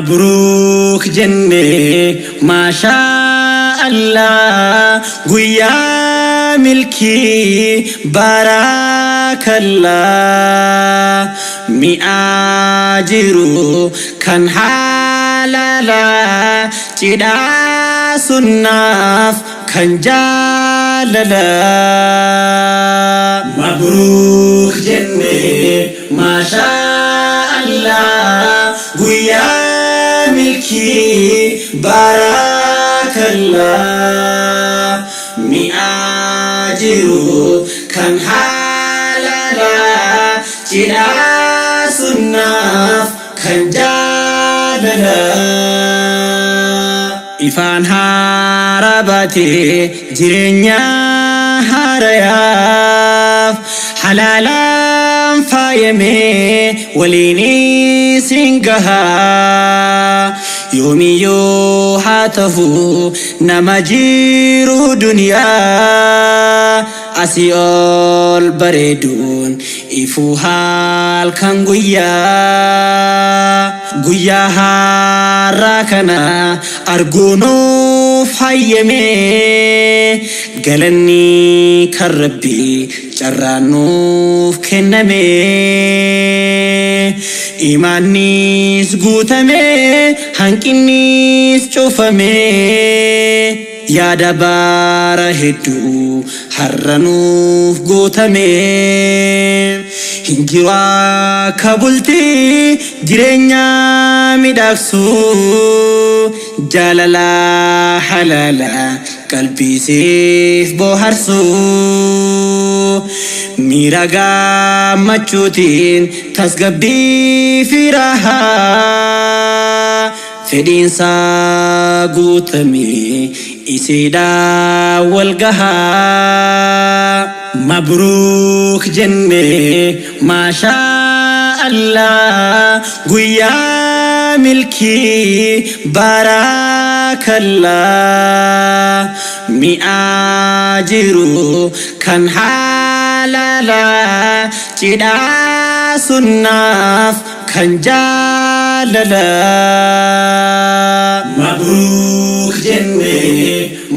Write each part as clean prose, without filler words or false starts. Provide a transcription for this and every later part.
Mabruuk jenne, maashaa Allah, guyyaa milkii, baarakallaa. Mi'aa jiru kan haalalaa, cidhaa sunnaaf kan jaalalaa. Mabruuk jenne, maashaa Allah, guyyaa milkii, baarakallaa. Mi'aa jiru kan haalalaa, cidhaa sunnaaf kan jaalalaa. Ifaan haara baatee jireenya haarayaaf halaalaan faayamee waliin isin gahaa. Yoomiyyuu haa tahu nama jiru duniyaa asii ol bareeduun ifuu halkan guyyaa. Guyyaa haaraa kana arguunuuf hayyamee, galanni kan Rabbii carraan nuuf kenname. Imaannis guutame, hanqinnis cufame, yaada baara hedduu har'a nuuf guutame. Hin jiru akka bultii jireenya midhaagsu, jaalala halaala qalbiisiif bohaarsu, miira gammachuutiin tasgabbii fi rahaa fedhiinsaa guutame isiidha wal gahaa. Mabruuk jenne, maashaa Allah, guyyaa milkii, baarakallaa. Mi'aa jiru kan haalalaa, cidhaa sunnaaf kan jaalalaa. Mabruuk jenne,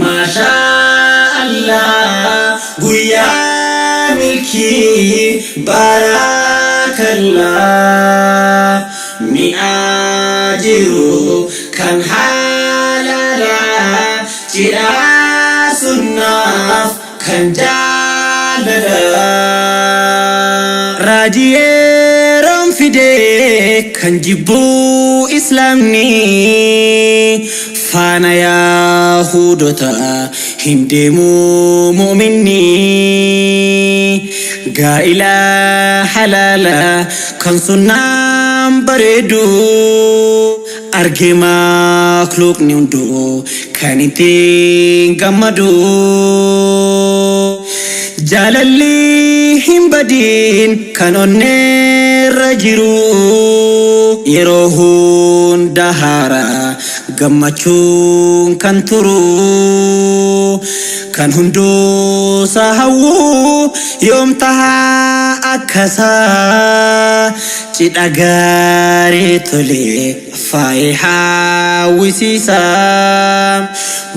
maashaa Allah, guyyaa milkii, baarakallaa. Mi'aa jiru kan haalalaa, cidhaa sunnaaf kan jaalalaa. Raajii yeroon fidee kan jibbuu islaamni, faana yaahudota hin deemu mu'minni. Gaa'ila halaala kan sunnaan bareedu arge makluuqni hunduu kan ittiin gammadu. Jaalalli hin badiin kan onneerra jiru yeroo hunda haara gammachuun kan turu, kan hunduusa hawwu yoom tahaa akkasaa. Cidha gaarii tole faayee hawwisiisa,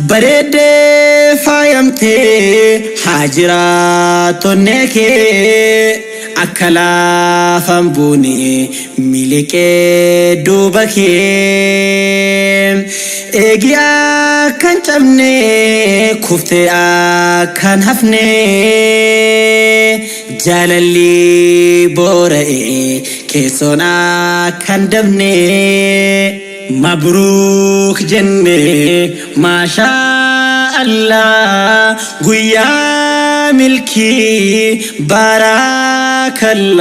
bareeddee faayamtee haa jiraatonnee kee, akka laafan buune miliqee duuba kee. Eegi akkan cabne, kuftee akkan hafne, jaalalli boora'e keessoon akkan dabne. Mabruuk jenne, maashaa Allah, guyyaa milkii,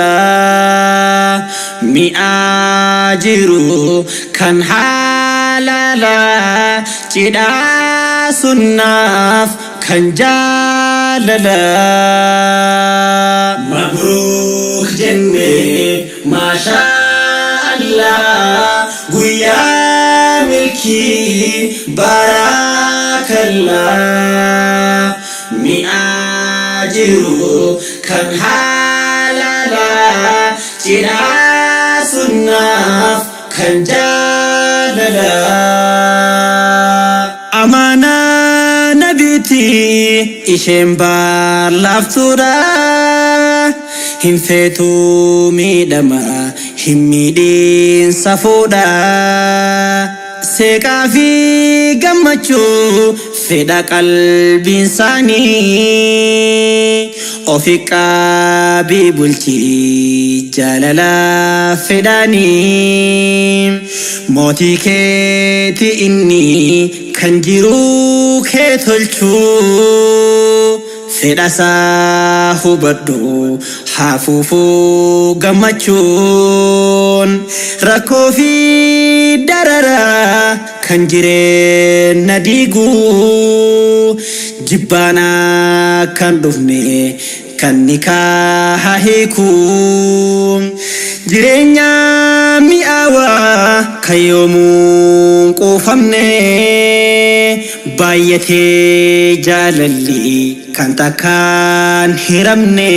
baarakallaa. Mi'aa jiru kan haalalaa, cidhaa sunnaaf kan jaalalaa. Mabruuk jenne, maashaa Allah, guyyaa milkii, baarakallaa. Mi'aa jiru kan haalalaa, cidhaa sunnaaf kan jaalalaa. jaalalaa. Amaanaa nabiiti isheen baarlaaftuudha. Hin feetu miidhama hin miidhiin safuudha. Seeqaa fi gammachuu fedha qalbiin isaanii. Ofi qaabii bulchii jaalala fedhaanii. Mootii keeti inni kan jiruu kee tolchuu. Fedhasaa hubadhu hafuufuu gammachuun. Rakkoo fi dararaa kan jireenya diigu. Jibbaan akkan dhufne kan nikaa hiiku. Jireenya mi'aawaa kan yoomuu hin quufamne. Baay'atee jaalalli kan takkaan hiramne.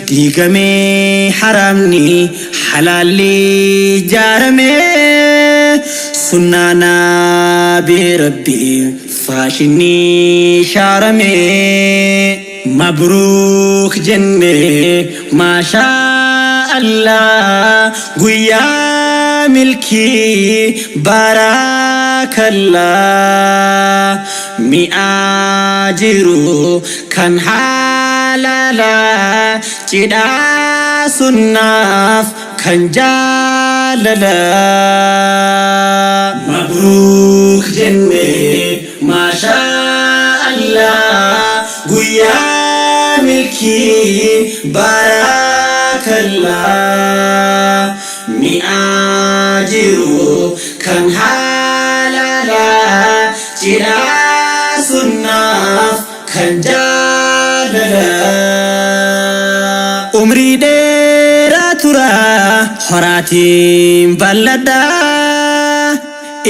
Diigamee haramni halaalli ijaarame. Sunnaa nabii rabbi faashinii shaarame. Mabruuk jenne maashaa Allah guyyaa milkii baarakallaa. Mi'aa jiru kan halaalaa cidhaa sunnaaf kan jaalalaa. Mabruuk jenne maashaa Allah guyyaa milkii baarakallaa. Mi'aa jiru kan halaalaa cidhaa sunnaaf kan jaalalaa. Umrii dheeraa tura horaatiin bal'adhaa.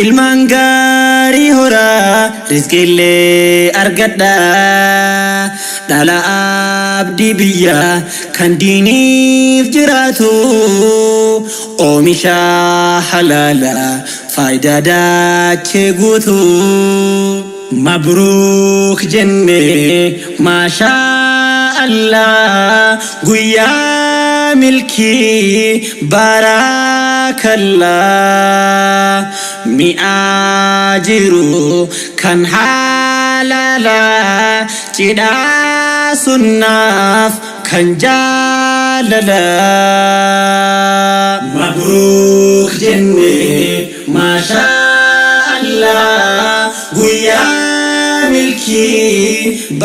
Ilmaan gaarii horaa rizqiillee argadhaa. Dhala abdii biyya kan diiniif jiraatu. Oomisha halaalaa faayidaa daachee guutu. Mabruuk jenne maashaa Allah guyyaa milkii baarakallaa. Mi'aa jiru kan halaalaa cidhaa sunnaaf kan jaalalaa. Mabruuk jenne maashaa Allah guyyaa milkii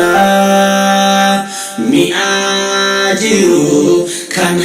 baarakallaa. Mi'aa jiru kan